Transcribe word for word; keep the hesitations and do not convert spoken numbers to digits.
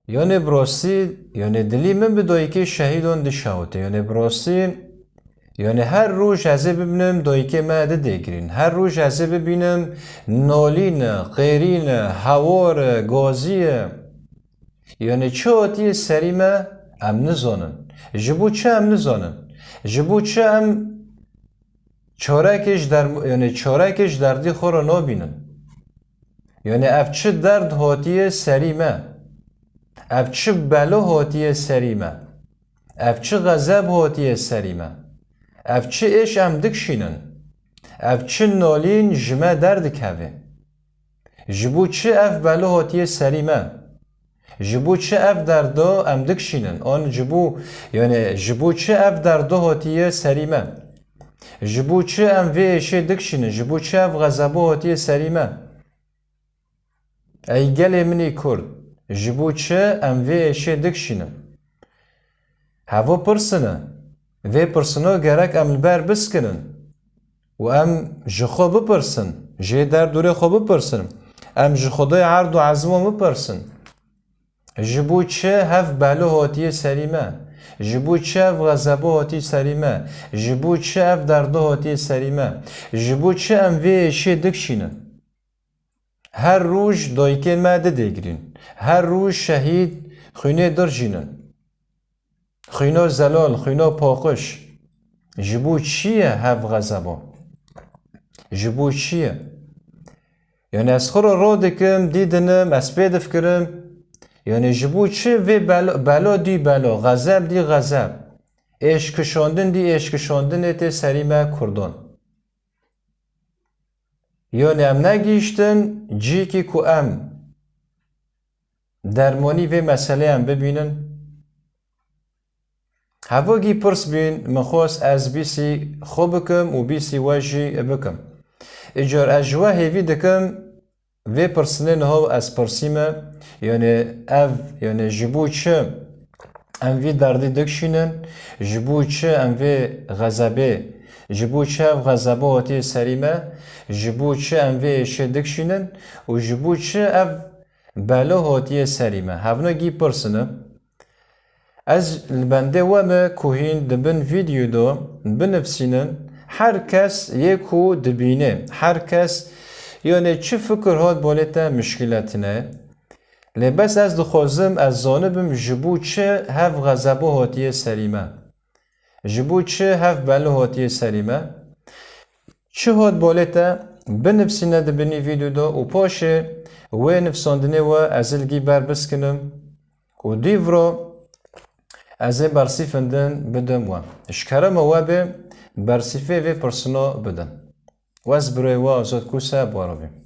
Yanê bi rastî, yanê dilî min bi dayikê şehîdan dişewite. Yanê bi rastî, yanê her roj ez ê bibînim dayikê me didêgirîn. Her roj ez ê bibînim nalîn e, qêrîn e, hewar e, gazî ye. Yanê çi hatiye serî me, em nizanin. Ji bo çi em nizanin? Ji bo çi em çarekê ji derm-, yanê çarekê ji derdê xwe re nabînin? Yanê ev çi derd hatiye serî me? Ev çi belo hatiye serî me? Ev çi xezeb hatiye serî me? Ev çi êş em dikişînin? Ev çi nalîn ji me derdikeve? Ji bo çi ev belo hatiye serî me? Ji bo çi ev derdo em dikişînin? An ji bo, yanê ji bo çi ev derdo hatiye serî me? Ji bo çi em vê êşê dikişînin? Ji bo çi ev xezebo hatiye serî me? Ey gelê min ê Kurd, ji bo çi em vê êşê dikişînin? Hevo pirsine. Vê pirsino gerek em li ber biskinin û em ji xwe bipirsin, jê derdorê xwe bipirsin. Em ji Xwedayê erd û ezman bipirsin. Ji bo çi hev belo hatiye serî me? Ji bo çi hev xezebo hatî serî me? Ji bo çi ev derdo hatiye serî me? Ji bo çi em vê êşê dikişînin? Her roj dayikên me didêgirîn. Her roj şehîd xwînê dirjînin. Xwîno zelal, xwîno paqij. Ji bo çi ye hev xezebo? Ji bo çi ye? Yanî ez xwe re radikim, dîdinim, ez pê difikirim. Yanî ji bo çi vê bel-, belo dî belo, xezeb dî xezeb, êş kişandin dî êş kişandinê tê serî me Kurdan? Yanî em negihîştin cihekî ku em dermanî vê meseleyê em bibînin? Hevogî pirs bîn, min xwest ez bîsî xwe bikim û bîsî we jî bikim. Îcar ez ji we hêvî dikim, vê pirsinê niha ez pirsîme, yanî ev, yanî ji bo çi em vî derdî dikişînin, ji bo çi em vê xezebê, ji bo çi ev xezebo hatiye serî me, ji bo çi em vê êşê dikişînin û ji bo çi ev belo hatiye serî me? Hevno gî pirsine. Ez li bendê we me ku hîn di bin vîdeo de binivsînin, her kes yê ku dibîne, her kes, yanî çi fikir hat bolê te mişkîle tine. Lê bes ez dixwazim ez zanibim ji bo çi hev xezebo hatiye serî me. Ji bo çi hev belo hatiye serî me. Çi hat bolê te, binivsîne di binî vîdeo de û paşê wê nivsandinê we ez ê li gî ber biskinim û dîvro ez ê bersîfin din bidim we. Ji kerema we bê bersîfê vê pirsino bidin. Wes birayê we Azad Kûse, bi we re bê.